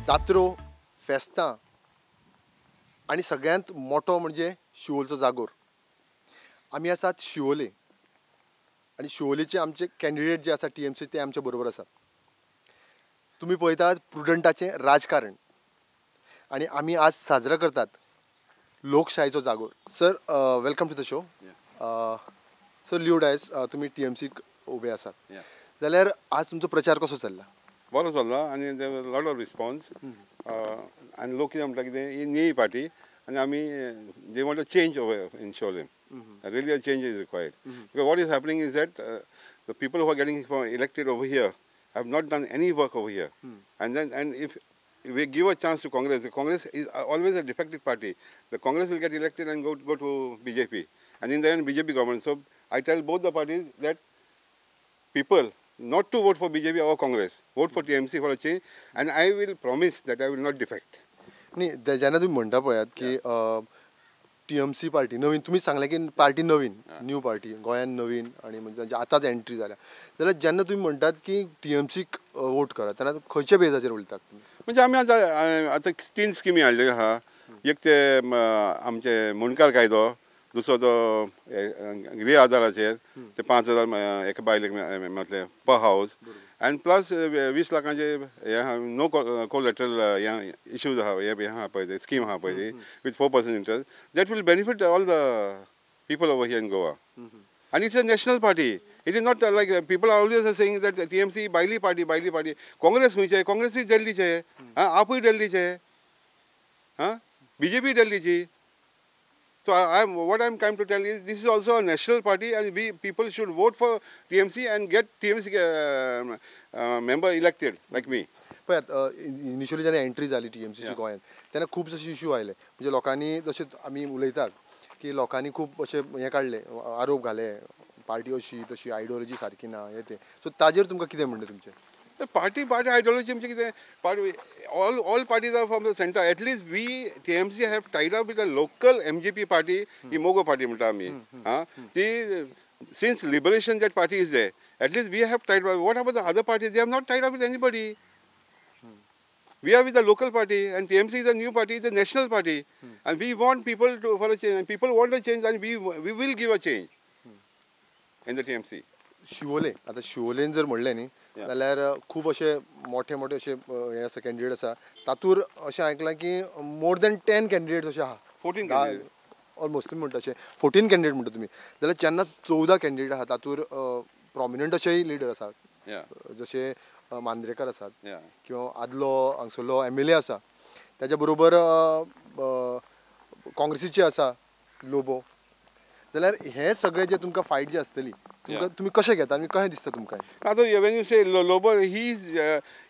जात्रो, फेस्तां आनी सगळ्यांत मोठो म्हणजे शिवोलचो जागोर. आमी आसात शिवोले आनी शिवोलेचे आमचे कॅन्डिडेट जे आसा टीएमसी ते आमचे बरोबर आसात. तुमी पळयतात प्रुडंटाचें राजकारण आनी आमी आज साजरा करतात लोकशाहीचो जागोर. Sir, welcome to the show. Sir, Leo Dias, तुमी टीएमसीक उबे आसात जाल्यार आज तुमचो प्रचार कसो चल्ला? बरो चल्ला आनी लॉट ऑफ रिस्पॉन्स. आनी लोक कितें म्हणटा, कितें ही न्यू पार्टी आनी आमी they want a change over in Siolim. Really a change is required because what is happening is that the people who are getting elected over here have not done any work over here. And then, and if we give a chance to Congress, the Congress is always a defective party. The Congress will get elected and go to BJP. And in the end, BJP government. So I tell both the parties that people not to vote for BJP or Congress, vote for TMC for a change, and I will promise that I will not defect. न्ही, जेन्ना तुमी म्हणटा पळयात की TMC party नवीन, तुमी सांगलें की पार्टी नवीन, न्यू पार्टी, गोंयान नवीन आनी म्हणजे तांची आतांच एंट्री जाल्या, जाल्यार जेन्ना तुमी म्हणटात की टीएमसीक वोट करात तेन्ना खंयच्या बेजाचेर उलयतात तुमी? म्हणजे आमी आतां आतां तीन स्किमी हाडल्यो आहा. एक ते आमचे मुंडकार कायदो, दुसरो तो गृह आधाराचेर ते 5,000 एका बायलेक मेळटले पर हावज, आनी प्लस 20 लाखांचे हें आहा, नो कोलेट्रल हें इश्यूज आहा, हें आहा पळय ते स्कीम आहा पळय ती with 4% interest that will benefit all the people over here in Goa. And it's a national party. It is not like people are always saying that TMC भायली पार्टी, भायली पार्टी. काँग्रेस खंयचे? काँग्रेसूय दिल्लीचे, आं, आपूय दिल्लीचे, आं, बीजेपी दिल्लीची. So what I'm trying to tell is this is also a national party and we people should vote for TMC and get TMC member elected like me. पळयात, initially जेन्ना entry जाली टीएमसीची गोंयांत तेन्ना खूब अशे इश्यू आयले. म्हणजे लोकांनी, जशें आमी उलयतात की लोकांनी खूब अशे हें काडले, आरोप घाले, पार्टी अशी तशी, आयडियोलॉजी सारकी ना, हें तें. सो ताजेर तुमकां कितें म्हणणें तुमचें? पार्टी पार्टी आयडियोलॉजी म्हणजे कितें, party all parties are from the centre. At least we TMC have tied up with a local MGP party, he Mogo party म्हणटा आमी, आं, ती since liberation that party is there. At least we have tied up. What about the other parties? They have not tied up with anybody. We are with the local party, and TMC is a new party, it's a national party. And we want people to for a change, and people want a change, and we will give a change in the TMC. Siolim, आतां शिवोलेन जर म्हणलें न्ही जाल्यार खूब अशे मोठे मोठे अशे हे आसा, कॅन्डिडेट आसा. तातूर अशें आयकलां की मोर दॅन 10 कॅन्डिडेट्स अशे आहा. 14 कॅन्डिडेट ऑलमोस्ट तुमी म्हणटा अशें 14 कॅन्डिडेट म्हणटा तुमी, जाल्यार जेन्ना 14 कॅन्डिडेट आहा तातूर प्रोमिनंट अशेय लिडर आसात जशे मांद्रेकर आसात किंवा आदलो हांगसरलो एमएलए आसा, ताच्या बरोबर काँग्रेसीचे आसा लोबो, जाल्यार हे सगळे जे तुमकां फायट जी आसतली तुमकां तुमी कशें घेता आनी कशें दिसता तुमकां? आतां when you say Lobo, he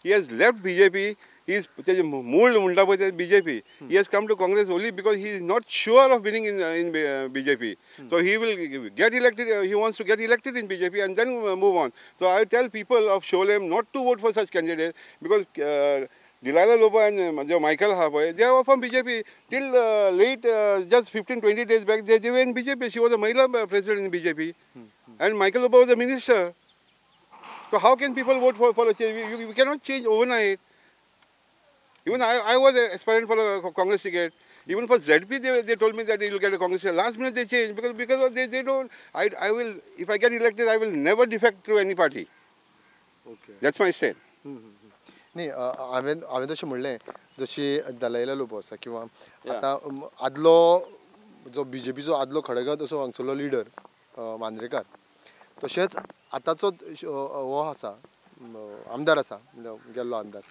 has left BJP. He is तेजे मूळ म्हणटा पळय ते BJP. He has come to Congress only because he is not sure of winning in BJP. So he will get elected, he wants to get elected in BJP and then move on. So I tell people of Siolim not to vote for such candidate because Delilah Lobo and जो Michael आहा पळय, they are from BJP. Till late just 15-20 days back they were in BJP. She was a Mahila president in BJP and Michael Lobo was a minister. So how can people vote for a change? You cannot change overnight. Even I was an aspirant for a Congress ticket. Even for ZP, they told me that you will get a Congress ticket. Last minute they changed because they don't. I will, if I get elected, I will never defect to any party. That's my stand. न्ही, हांवें तशें म्हणलें, जशी दलायला लोबो आसा किंवा आतां आदलो जो बीजेपीचो आदलो खडगत असो हांगसरलो लिडर मांद्रेकार, तशेंच आतांचो हो आसा आमदार आसा, गेल्लो आमदार,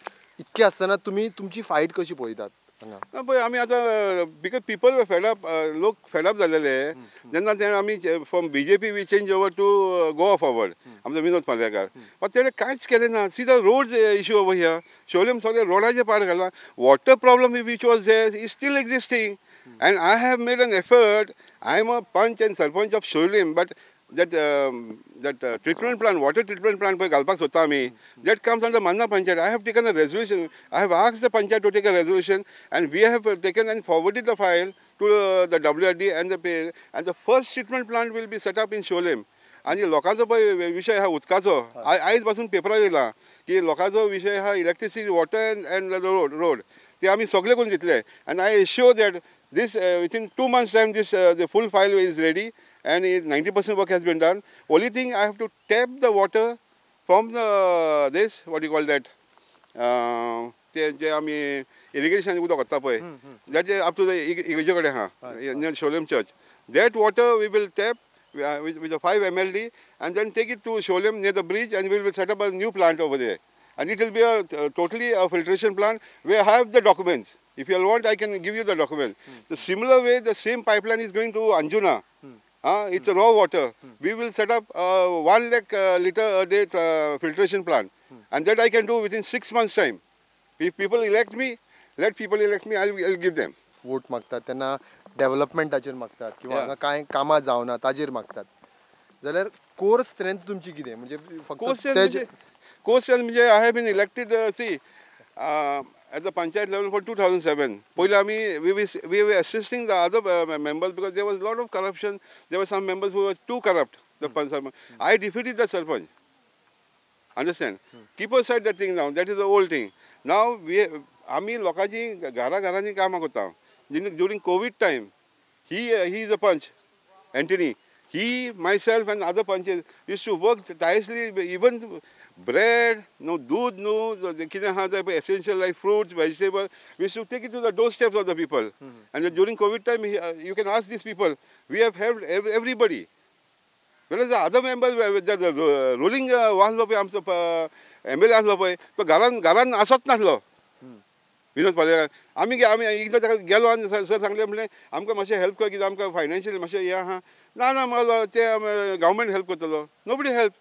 इतके आसतना तुमी तुमची फायट कशी पळयतात हांगा? पळय, आमी आतां because people fed up, लोक फेड अप जाल्लेले जेन्ना ते आमी from BJP we change over to Goa Forward, आमचो विनोद पालयेकार, बट तेणें कांयच केलें ना. See the roads issue over here, Siolim सगळे रोडाचे पाड घाला, water problem which was there is still existing. And I have made an effort. I am a panch and sarpanch of Siolim, but that that treatment plant, water treatment plant पळय घालपाक सोदता आमी, that comes under Manna panchayat. I have taken a resolution, I have asked the panchayat to take a resolution and we have taken and forwarded the file to the WRD and the and the first treatment plant will be set up in Siolim. आनी लोकांचो पळय विशय आहा उदकाचो. आयज पासून पेपरार येयला की लोकांचो विशय आहा electricity, water and road ते आमी सगळे करून दितले. आनी I assure that this within 2 months time this the full file is ready and 90% work has been done. Only thing I have to tap the water from the this what you call that ते जे आमी irrigation उदक वता पळय that up to the इगर्जे कडेन आहा near Siolim church. That water we will tap with a 5 MLD and then take it to Siolim near the bridge and we will set up a new plant over there. And it will be a totally a filtration plant. We have the documents. If you want, I can give you the documents. The similar way, the same pipeline is going to Anjuna. It's a raw water. We will set up 1 lakh liter a day filtration plant. And that I can do within 6 months time. If people elect me, let people elect me, I'll give them. Vote मागतात तेन्ना डेव्हलपमेंटाचेर मागतात किंवा कांय कामां जावना ताजेर मागतात, जाल्यार कोर स्ट्रेंथ तुमची कितें? म्हणजे फक्त कोर स्ट्रेंथ म्हणजे I have been elected see at the panchayat level for 2007. पयलीं आमी we were assisting the other members because there was lot of corruption. There were some members who were too corrupt. The sarpanch, I defeated the sarpanch. Understand? Keep aside that thing now. That is the old thing. Now we आमी लोकांची घरा घरांनी कामां करता. During COVID time, he is a panch, Anthony. He, myself and other panches used to work tirelessly, even bread, no doodh, no कितें आहा तें essential like fruits, vegetables, we used to take it to the doorsteps of the people. And during COVID time, you can ask these people, we have helped everybody. Whereas the other members, the ruling आसलो पळय आमचो MLA आसलो पळय तो घरान घरान आसत नासलो. विनोद पालयेकार आमी आमी एकदां ताका गेलो आनी सर सांगलें म्हणलें आमकां मातशें हेल्प कर कित्याक आमकां फायनान्शियली मातशें हें आहा. ना ना म्हाका तें गव्हर्मेंट हेल्प करतलो. Nobody help,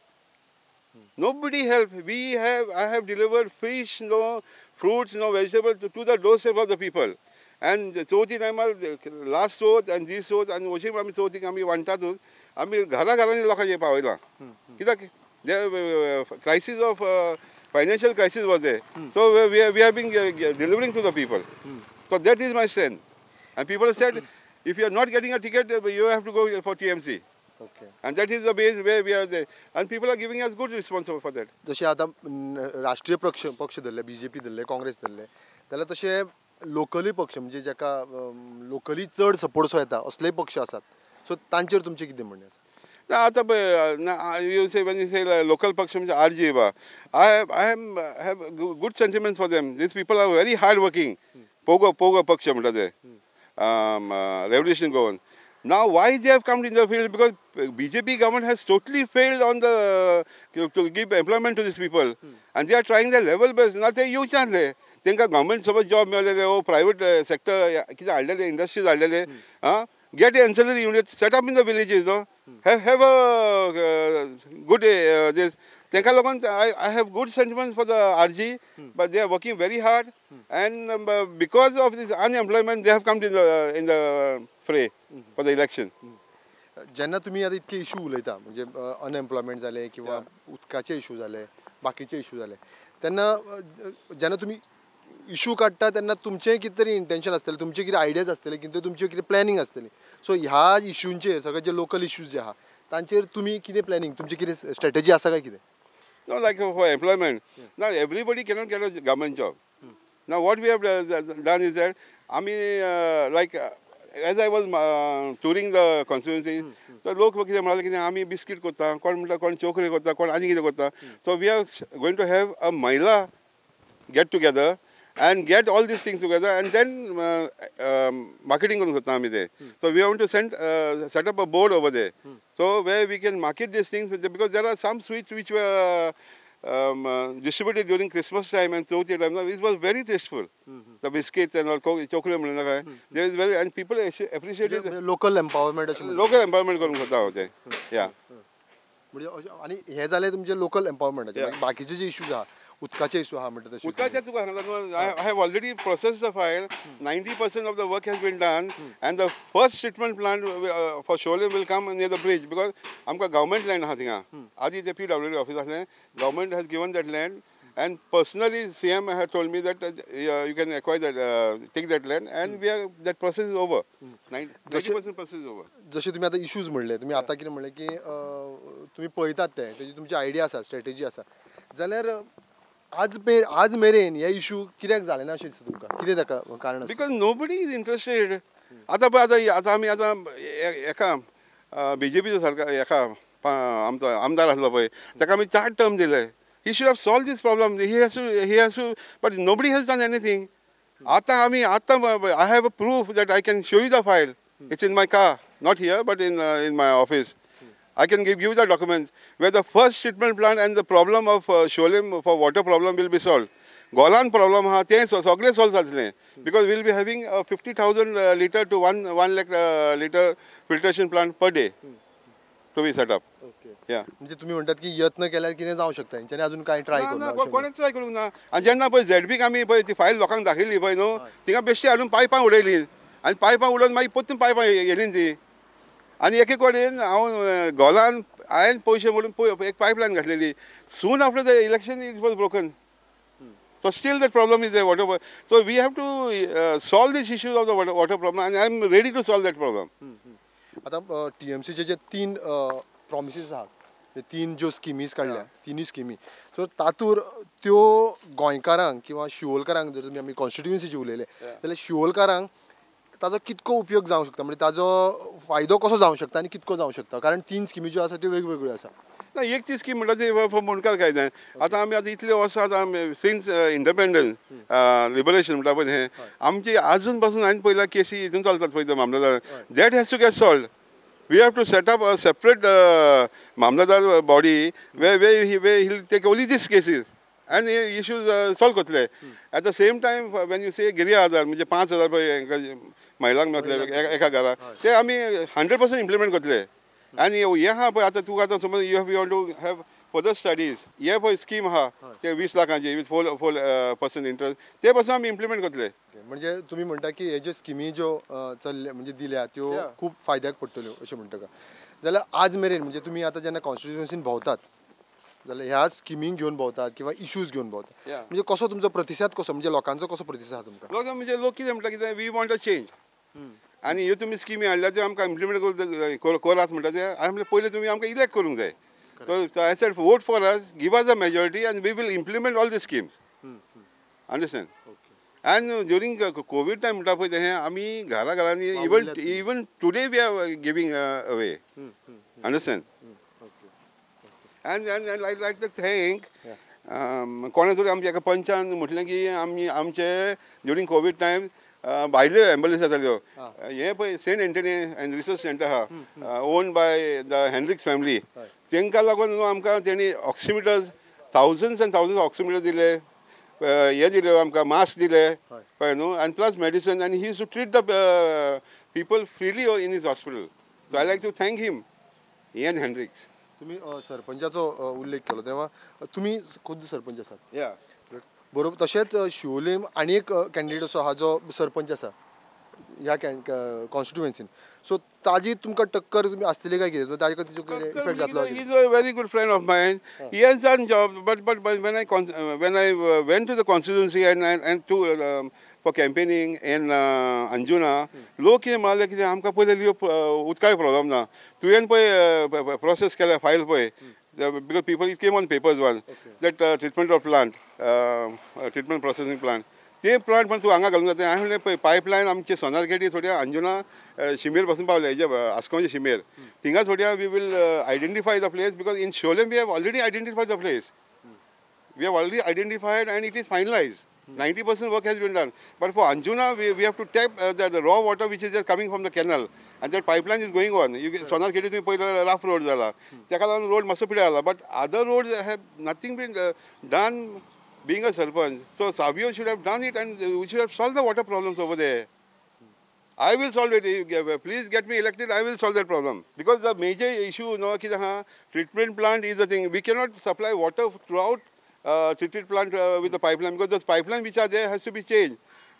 nobody help. We have I have delivered fish, no fruits, no vegetable to the doorstep of the people. And चवथी टायमार लास्ट चवथ आनी दीस चवथ आनी अशी आमी चवथीक आमी वांट्टातूच आमी घरा घरांनी लोकांक पावयलां. कित्याक crisis of financial crisis was there. So we have been delivering to the people. So that is my strength. And people said, if you are not getting a ticket, you have to go for TMC. Okay. And that is the base where we are there. And people are giving us good response for that. जशें आतां राष्ट्रीय पक्ष पक्ष धरले, BJP धरले, काँग्रेस धरले, जाल्यार तशें लोकली पक्ष म्हणजे जाका लोकली चड सपोर्ट सो येता असलेय पक्ष आसात, सो तांचेर तुमचें कितें म्हणणें आसा? ना आतां पळय, you say when you say local पक्ष म्हणजे RG बा, I have good sentiments for them. These people are very hard working. Pogo Pogo पक्ष म्हणटा ते, revolution Goan. Now why they have come in the field? Because BJP government has totally failed on the to give employment to these people. And they are trying their level best. ना ते येवचे नासले तांकां government समज job मेळलेले वो private sector कितें हाडलेले, industries हाडलेले. आं, get ancillary unit set up in the villages, no? Have a good this. तांकां लागून I have good sentiments for the RG, but they are working very hard. And because of this unemployment, they have come in the fray for the election. जेन्ना तुमी आतां इतके issue उलयता, म्हणजे unemployment जाले किंवा उदकाचे इशू जाले, बाकीचे इशू जाले, तेन्ना जेन्ना तुमी इशू काडटा तेन्ना तुमचें कितें तरी इंटेन्शन आसतलें, तुमचे कितें आयडियाज आसतले, कितें तुमचें कितें प्लॅनिंग आसतली. सो ह्या इशूंचेर सगळे जे लोकल इशूज जे आहा तांचेर तुमी कितें प्लॅनिंग, तुमची कितें स्ट्रेटजी आसा काय कितें? No, like for employment. Now everybody cannot get a government job. Now what we have done is that, I mean, like as I was touring the constituency, the लोक कितें म्हणाले की आमी बिस्कीट करता, कोण म्हणटा कोण चोकरी करता, कोण आनी कितें करता. So we are going to have a महिला get together and get all these things together and then marketing करूंक सोदता आमी ते. So we want to set up a board over there. So where we can market these things, because there are some sweets which were distributed during Christmas time and Chauthi time. It was very tasteful. The biscuits and all, chokre म्हणून काय, there is very, and people appreciate it. Local empowerment अशें, local empowerment करूंक सोदता हांव तें. या म्हणजे आनी हें जालें तुमचें लोकल एम्पावरमेंटाचें. बाकीचे जे इश्यूज आहा, उदकाचे इशू आहा म्हणटा तशें, उदकाचे तुका सांगता, I have already process the file. 90% of the work has been done and the first treatment plant for Siolim will come near the bridge, because आमकां गव्हर्मेंट लँड आहा थिंगा. आदी ते PWD office आसलें, government has given that land and personally CM has told me that you can acquire that, take that land and we are, that process is over. 90% process is over. जशें तुमी आतां issues म्हणले, तुमी आतां कितें म्हणलें की तुमी पळयतात ते तेजी तुमची आयडिया आसा, स्ट्रेटेजी आसा, जाल्यार आज मेरेन हे इशू कित्याक जाले ना अशें दिसता तुमकां? कितें ताका कारण? Because nobody is interested. आतां पळय आतां आतां आमी आतां एका बीजेपीचो सरकार एका आमचो आमदार आसलो पळय, ताका आमी 4 टर्म दिले. He should have solve this problem. He has to but nobody has done anything. आतां आमी आतां I have a proof that I can show you the file. It's in my car, not here but in my office. I can give you the documents where the first treatment plant and the problem of Siolim for water problem will be solved. Golan problem आहा तें सगळें solve जातलें because we'll be having 50,000 litre to one lakh litre filtration plant per day to be set up. या. म्हणजे तुम्ही म्हणतात की यत्न केल्यार कितें जावं शकता, हेंच्यांनी अजून कांय ट्राय करूंक ना? कोणें ट्राय करूंक ना. आनी जेन्ना पळय झेडपीक आमी पळय ती फायल लोकांक दाखयली पळय न्हू, थिंगा बेश्टी हाडून पायपां उडयली आनी पायपां उडोवन मागीर परतून पायपां येयली ती. आनी एके कडेन हांव गोलान हांवें पयशे म्हणून एक पायपलायन घातलेली. Soon after the election it was broken. So still that problem is there, water. So we have to solve this issue of the water problem and I am ready to solve that problem. आतां टीएमसीचे जे 3 promises आहात, 3 ज्यो स्किमीज काडल्या, 3 स्किमी, so तातूर त्यो गोंयकारांक किंवा शिवोलकारांक, जर तुमी आमी कॉन्स्टिट्युएन्सीचे उलयले जाल्यार शिवोलकारांक ताजो कितको उपयोग जावंक शकता, म्हणजे ताजो फायदो कसो जावंक शकता आनी कितको जावंक शकता? कारण 3 स्किमी ज्यो आसा त्यो वेगवेगळ्यो आसा. ना, एक ती स्कीम म्हणटा ती मुंडकार काय जाय. आतां आमी आतां इतले वर्सां आतां सिन्स इंडिपेंडन्स लिबरेशन म्हणटा पळय हें आमची आजून पासून हांवें पयल्या केसी हितून चलतात पळय मामलेदार. That has to get solve. We have to set up a separate mamlatdar body where he'll take only these cases and issues solve करतले. At the same time when you say Girya Aadhar म्हणजे 5,000 पळय महिलांक मेळटले एका घरा, ते आमी 100% implement करतले. आनी हें आहा पळय आतां तुका आतां समज you have you want to have further studies, हे पळय स्कीम आहा ते 20 लाखांची विथ 4% इंट्रस्ट, ते पासून आमी इम्प्लिमेंट करतले. म्हणजे तुमी म्हणटा की हे ज्यो स्किमी ज्यो चल्ले म्हणजे दिल्या त्यो खूब फायद्याक पडटल्यो अशें म्हणटा का? जाल्यार आज मेरेन म्हणजे तुमी आतां जेन्ना कॉन्स्टिट्युएन्सीन भोंवतात जाल्यार ह्या स्किमींक घेवन भोंवतात किंवा इश्यूज घेवन भोंवतात, म्हणजे कसो तुमचो प्रतिसाद कसो, म्हणजे लोकांचो कसो प्रतिसाद तुमकां? लोक म्हणजे लोक कितें म्हणटा कितें we want a change आनी ह्यो तुमी स्किमी हाडल्या त्यो आमकां इम्प्लिमेंट करात म्हणटा ते. हांवें म्हणलें पयलीं तुमी आमकां इलेक्ट करूंक जाय. So I said vote for us, give us the majority and we will implement all the schemes. Understand? And during COVID time म्हणटा पळय तें आमी घरा घरांनी even today we are giving away. Understand? And I like to thank कोणें तरी आमच्या एका पंचान म्हटलें की आमी आमचे ड्युरींग कोवीड टायम भायल्यो एम्बुलन्स जाताल्यो. हें पळय Saint Anthony and research centre आहा, own by the Henriques family, तांकां लागून न्हू आमकां तेणी oximeters, thousands and thousands oximeters दिले, हे दिले आमकां, मास्क दिले कळ्ळें न्हू, आनी प्लस मेडिसन. आनी he used to treat the people freely in his hospital. So I like to thank him, Ian Henriques. तुमी सरपंचाचो उल्लेख केलो तेन्ना तुमी खुद्द सरपंच आसात. या बरोबर. तशेंच शिवोलीम आनी एक कॅन्डिडेट असो आहा जो सरपंच आसा ह्या कॉन्स्टिट्युएन्सीन, सो ताजी तुमकां टक्कर तुमी आसतली काय कितें, ताजे तिजो इफेक्ट जातलो? He is a very good friend of mine. He has done job, but when I went to the constituency and to for campaigning in Anjuna, लोक कितें म्हणाले कितें आमकां पयलीं उदकाय प्रॉब्लम ना, तुवें पळय प्रोसेस केल्या फायल पळय, because people it came on papers one that treatment of plant, treatment processing plant, ते प्लांट पण तूं हांगा घालूंक जाता. हांवें म्हणलें पळय पायपलायन आमचे सोनारकेटी थोड्या अंजुना शिमेर पासून पावले, हेजे आस्कोवचे शिमेर थिंगा थोड्या we will identify the place because in Siolim we have already identified the place. We have already identified and it is finalise. 90% work has been done. But for Anjuna, we have to tap the raw water which is coming from the canal, and that pipeline is going on. You can, Sonarkhedi तुम्ही पयलो Ralph road जाला, ताका लागून road मातसो पिड्यार जाला. But other roads have nothing been done being a sarpanch. So Savio should have done it and we should have solved the water problems over there. I will solve it. Please get me elected, I will solve that problem. Because the major issue, no, treatment plant is the thing. We cannot supply water throughout treated plant with the pipeline, because those pipeline which are there has to be changed.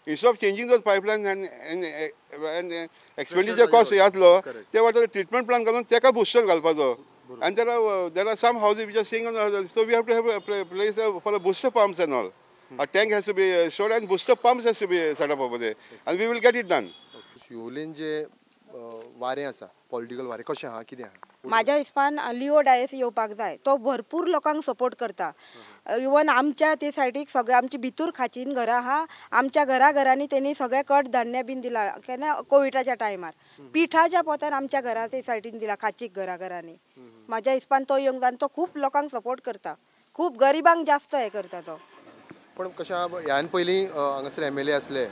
Instead of changing those pipeline and expenditure cost जातलो, ते water treatment plant घालून तेका booster घालपाचो. And there are some houses which are staying on the, so we have to have a place for a booster pumps and all. A tank has to be stored and booster pumps has to be set up over there, and we will get it done. शिवोलेन जे वारें आसा, political वारें कशें आहा, कितें आहा? म्हाज्या हिसपान Leo Dias येवपाक जाय. तो भरपूर लोकांक सपोर्ट करता. इवन आमच्या ते सायडीक सगळे आमची भितूर खाचीन घरां आहा, आमच्या घरा घरांनी तेणी सगळे कडधान्य बीन दिला. केन्ना कोविडाच्या टायमार पिठाच्या पोतान आमच्या घरा ते सायडीन दिला खाचीक घरा घरांनी. म्हाज्या हिसपान तो येवंक जाय आनी तो खूब लोकांक सपोर्ट करता, खूब गरिबांक जास्त हें करता तो. पण कशें ह्यान पयलीं हांगासर एमएलए आसले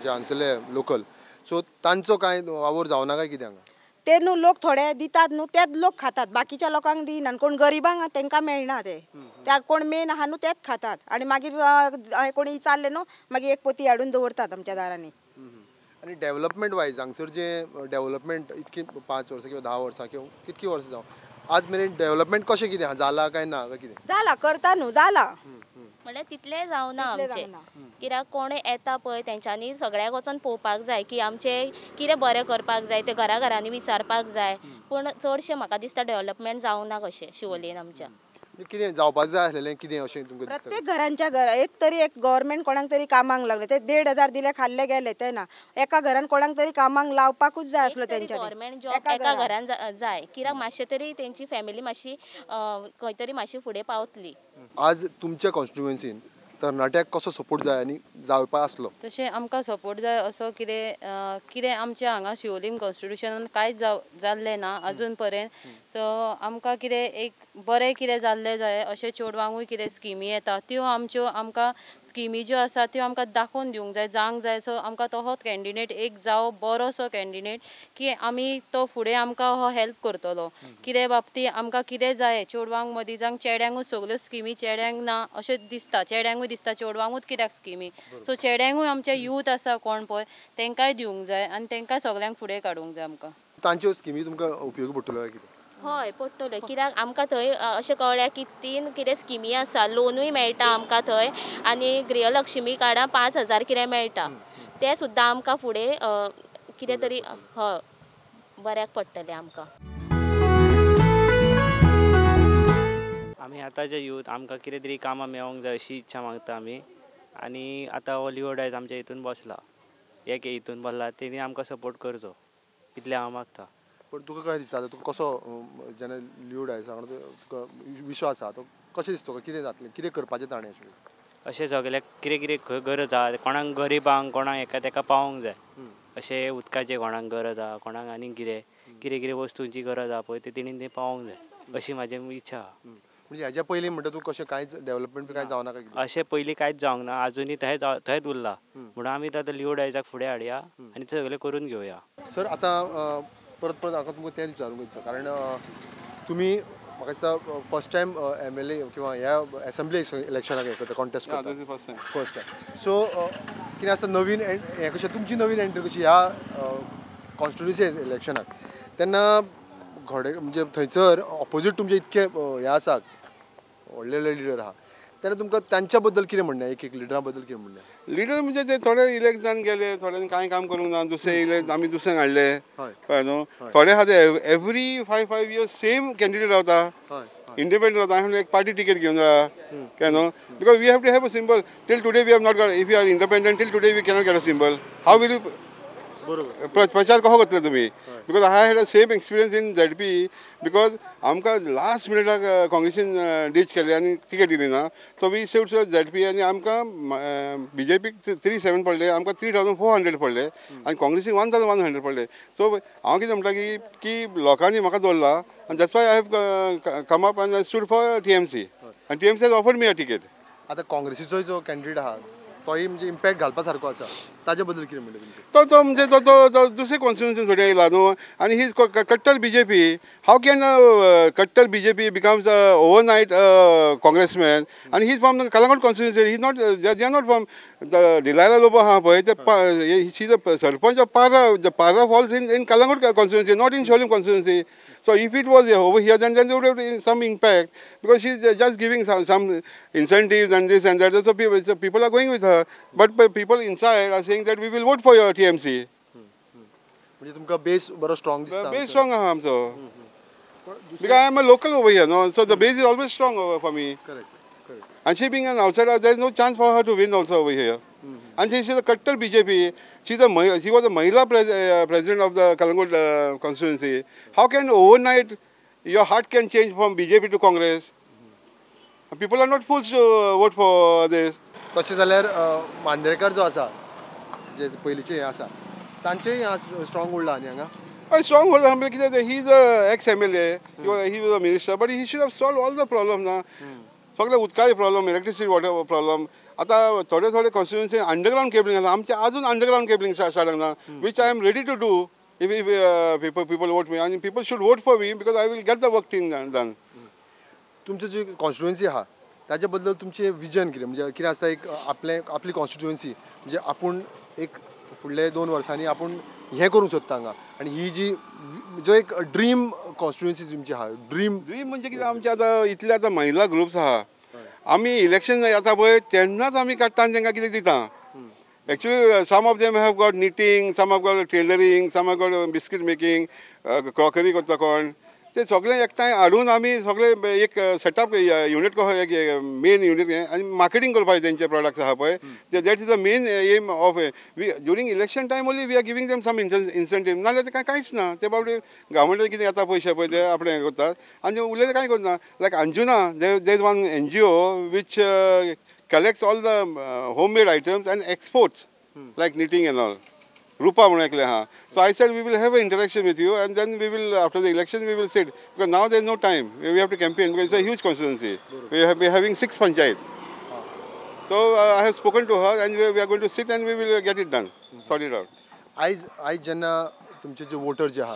जे हांगसरले लोकल, सो तांचो कांय वावर जावना काय कितें हांगा? ते न्हू लोक थोडे दितात न्हू तेच लोक खातात, बाकीच्या लोकांक दिनात. कोण गरिबांक तांकां मेळना ते, त्या कोण मेन आहा न्हू तेच खातात आनी मागीर कोणी विचारलें न्हू मागीर एक पोती हाडून दवरतात आमच्या दारांनी. आनी डेवलपमेंट वायज हांगसर जे डेवलपमेंट इतकी 5 वर्सां किंवा 10 वर्सां किंवा कितकी वर्सां जावं आज मेरेन डेवलपमेंट कशें कितें जाला काय ना काय कितें जाला करता न्हू जाला म्हणल्यार तितलें जावना आमचें. कित्याक कोण येता पळय तेंच्यांनी सगळ्याक वचोन पळोवपाक जाय की आमचें कितें बरें करपाक जाय, तें घरा घरांनी विचारपाक जाय. पूण चडशें म्हाका दिसता डेवलपमेंट जावना कशें शिवोलेन आमच्या. कितें जावपाक जाय आसलेलें कितें अशें तुमकां दिसता? प्रत्येक घरांच्या घरा एक तरी एक गव्हर्मेंट कोणाक तरी कामाक लागले ते 1500 दिले खाल्ले गेले ते ना, एका घरान कोणाक तरी कामाक लावपाकूच जाय आसलो तेंच्यांनी. गव्हर्मेंट जॉब एका घरान जाय कित्याक मातशें तरी तेंची फॅमिली मातशी खंय तरी मातशी फुडें पावतली. आज तुमच्या कॉन्स्टिट्युएन्सीन तरणाट्याक कसो सपोर्ट जाय आनी जावपा आसलो? तशें आमकां सपोर्ट जाय असो कितें कितें आमच्या हांगा शिवोलीम कॉन्स्टिट्युशनान कांयच जाल्लें ना अजून पर्यंत. सो आमकां कितें एक बरें कितें जाल्लें जाय अशें चेडवांकूय कितें स्किमी येता त्यो आमच्यो आमकां स्किमी ज्यो आसा त्यो आमकां दाखोवन दिवंक जाय, जावंक जाय. सो आमकां तो हो कॅन्डिडेट एक जावो बरोसो कॅन्डिडेट की आमी तो फुडें आमकां हो हेल्प करतलो कितें बाबतींत आमकां कितें जाय. चेडवांक मदीं जावं चेड्यांकूच सगल्यो स्किमी चेड्यांक ना अशें दिसता, चेड्यांकूय दिसता चेडवांकूच कित्याक स्किमी. सो चेड्यांकूय आमचे यूथ आसा कोण पळय तेंकांय दिवंक जाय आनी तेंकां सगल्यांक फुडें काडूंक जाय आमकां. तांच्यो स्किमी तुमकां उपयोगी पडटल्यो काय कितें? हय पडटल्यो, कित्याक आमकां थंय अशें कळ्ळें की 3 कितें स्किमी आसा, लोनूय मेळटा आमकां थंय आनी गृहलक्ष्मी कार्डां 5000 कितें मेळटा, तें सुद्दां आमकां फुडें कितें तरी हय बऱ्याक पडटलें आमकां. आमी आतांचे यूथ आमकां कितें तरी कामां मेळोंक जाय अशी इच्छा मागता आमी. आनी आतां हो लिओ डायस आमच्या हितून बसला, एक हितून बसला, तेणी आमकां सपोर्ट करचो इतलें हांव मागता. पण तुका काय दिसता तुका कसो जेन्ना लिओ डायस तुका विश्वास आसा तो कशें दिसता तुका कितें जातलें कितें करपाचें ताणें? अशें सगळ्याक कितें कितें गरज आसा, कोणाक गरिबांक कोणाक एका तेका पावोंक जाय, अशें उदकाचें कोणाक गरज आसा, कोणाक आनी कितें कितें कितें वस्तूंची गरज आसा पळय ते तेणी तें पावोंक जाय अशी म्हाजी इच्छा आसा. म्हणजे ह्याच्या पयलीं म्हणटा तूं कशें कांयच डेवलपमेंट बी कांय जावना काय? अशें पयलीं कांयच जावंक ना, आजुनूय थंयच उरला, म्हणून आमी आतां लिओ डायसाक फुडें हाडया आनी तें सगळें करून घेवया. सर आतां परत परत म्हाका तुमकां तें विचारूंक दिसता, कारण तुमी म्हाका दिसता फर्स्ट टायम एमएलए किंवा ह्या एसेंब्ली इलेक्शनाक हें करता, कॉन्टेस्ट करता फर्स्ट टायम. सो कितें आसता नवीन हें कशें तुमची नवीन एंट्री कशी ह्या कॉन्स्टिट्युएन्सी इलेक्शनाक, तेन्ना घोडे म्हणजे थंयसर ऑपोजीट तुमचे इतके हे आसा व्हडले व्हडले लिडर आहा, तेन्ना तुमकां तांच्या बद्दल कितें म्हणणें, एक एक लिडरा बद्दल कितें म्हणणें? लिडर म्हणजे ते थोडे इलेक्ट जावन गेले, थोड्यांनी कांय काम करूंक ना, दुसरे इलेक्ट आमी दुसऱ्यांक हाडले कळ्ळें न्हू. थोडे आहा ते एवरी 5 5 इयर्स सेम कॅन्डिडेट रावता, इंडिपेंडंट रावता, आमी एक पार्टी टिकेट घेवन रावता कळ्ळें न्हू. Because we have to have a symbol. Till today we have not got, if you are independent till today we cannot get a symbol. How will you प्रचार कसो करतले तुमी? Because I had a same experience in ZP, because आमकां last मिनिटाक काँग्रेसीन डीच केले आनी ticket दिली ना, सो we saved ZP आनी आमकां बीजेपीक 37 पडले, आमकां 3400 पडले आनी काँग्रेसीक 1100 पडले. सो हांव कितें म्हणटा की लोकांनी म्हाका दवरला आनी that's why I have come up and stood for TMC आनी TMC has offered me a ticket. आतां काँग्रेसीचोय जो कॅन्डिडेट आहा तोय म्हणजे इम्पॅक्ट घालपा सारको आसा, ताजे बद्दल कितें म्हणटा तुमचें? तो तो म्हणजे तो तो दुसरे कॉन्स्टिट्युएन्सीन थोडी आयला न्हू आनी ही कट्टर बीजेपी. हाव can कट्टर बीजेपी बिकम्स ओवरनायट कॉंग्रेसमॅन? आनी he from Calangute constituency, he not, they are not from Delilah Lobo आहा पळय, ते she is a sarpanch of Parra, the Parra falls in Calangute constituency, not in Siolim constituency. So if it was over here, then there would have been some impact, because she is just giving some incentives and this and that. So people are going with her, but people inside are saying that we will vote for your TMC. म्हणजे तुमकां बेस बरो strong दिसता? बेस strong आहा आमचो, because I am a local over here, no? So the base is always strong over for me. Correct, correct. And she being an outsider, there is no chance for her to win also over here. आनी she is a कट्टर BJP. She was a महिला president of the Calangute constituency. How can overnight your heart can change from BJP to Congress? People are not fools to vote for this. तशें जाल्यार मांद्रेकर जो आसा, जे पयलींचे हें आसा, तांचेय स्ट्रॉंग उरला न्ही हांगा. हय, स्ट्रॉंग होल्ड म्हणल्यार कितें, he is a ex MLA, he was a minister, but he should have solve all the problem ना. सगळे उदकाचे प्रॉब्लम, इलेक्ट्रिसिटी वॉटर प्रॉब्लम. आतां थोडे थोडे कॉन्स्टिट्युन्सी अंडरग्रावंड केबलिंग आसा, आमचे अजून अंडरग्रावंड केबलिंग स्टार्ट जावंक ना, which I am ready to do if people vote me. आनी people should vote for me because I will get the work thing done. तुमची जी कॉन्स्टिट्युएन्सी आहा ताजे बद्दल तुमचें विजन कितें, म्हणजे कितें आसता एक आपलें आपली कॉन्स्टिट्युएन्सी म्हणजे आपूण एक फुडले 2 वर्सांनी आपूण हें करूंक सोदता हांगा, आनी ही जी जो एक ड्रीम कॉन्स्टिट्युएन्सी तुमची आहा, ड्रीम ड्रीम म्हणजे कितें, आमचे आतां इतले आतां महिला ग्रुप्स आहा, आमी इलेक्शन येता पळय तेन्नाच आमी काडटा आनी तांकां कितें दिता. Actually some of them have got knitting, some have got tailoring, some have got biscuit making, crockery करता कोण, ते सगळे एकठांय हाडून आमी सगळे एक सेटअप युनीट कसो एक मेन युनीट आनी मार्केटींग करपाचें तेंचे प्रोडक्ट्स आहा पळय, that is the main aim of we during election time only we are giving them some incentive. नाजाल्यार ते कांयच ना. ते बाबडे गव्हर्मेंटान कितें येता पयशे पळय ते आपणें हें करतात आनी उरलेलें कांय करना. Like Anjuna, there is one NGO which collects all the home made items and exports like knitting and all. Rupa म्हणून एकलें आहा. So I said we will have a interaction with you and then we will after the election we will sit, because now there is no time, we have to campaign because it's a huge constituency. We have be having 6 panchayat. So I have spoken to her and we are going to sit and we will get it done, sort it out. आयज आयज जेन्ना तुमचे जे water जे आहा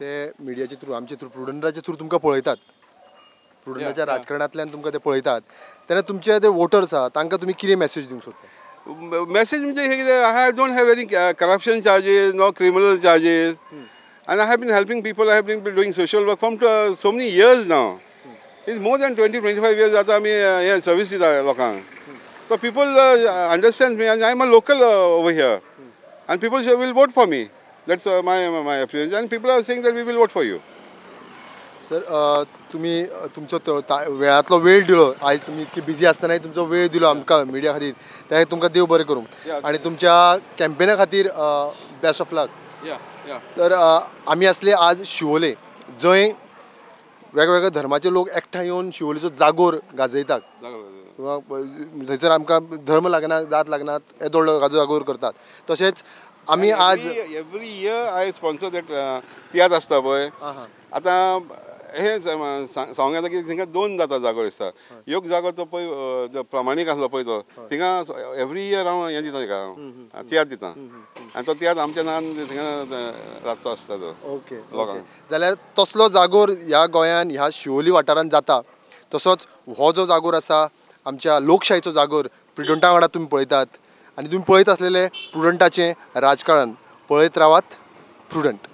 ते मिडियाचे through, आमचे through, प्रुडंटाचे through तुमकां पळयतात, प्रुडंटाच्या राजकारणांतल्यान तुमकां ते पळयतात, तेन्ना तुमचे ते वोटर्स आहा तांकां तुमी कितें मॅसेज दिवंक सोदता? मॅसेज म्हणजे हें कितें, I don't have any corruption charges, no criminal charges, and I have been helping people. I have been doing social work from so many years now. It's more than 20-25 years आतां आमी हें service दिता लोकांक. So people understand me and I am a local over here and people will vote for me. That's my my experience and people are saying that we will vote for you. Sir, तुमी तुमचो वेळांतलो वेळ दिलो, आयज तुमी इतकी busy आसतनाय तुमचो वेळ दिलो आमकां मिडिया खातीर, त्या तुमकां देव बरें करूं आनी तुमच्या कॅम्पेना खातीर बेस्ट ऑफ लक. तर आमी आसले आज शिवोले, जंय वेगवेगळ्या धर्माचे लोक एकठांय येवन शिवोलेचो जागोर गाजयतात, किंवा थंयसर आमकां धर्म लागना, जात लागना, येदो व्हडलो जागोर करतात. तशेंच आमी आज every year I sponsor that तियात्र आसता पळय. आतां हे सांगूंक येता की थिंगा 2 जाता जागोर दिसता. एक जागोर तो पळय प्रमाणीक आसलो पळय, तो थिंगा एवरी इयर हांव हें दिता तेका तियात्र दिता आनी तो तियात्र आमच्या नांवान थिंगा रातचो आसता तो. ओके, लोकांक जाल्यार तसलो जागोर ह्या गोंयान ह्या शिवोली वाठारांत जाता. तसोच हो जो जागोर आसा आमच्या लोकशाहीचो जागोर प्रुडंटा वांगडा तुमी पळयतात आनी तुमी पळयत आसलेले प्रुडंटाचें राजकारण. पळयत रावात प्रुडंट.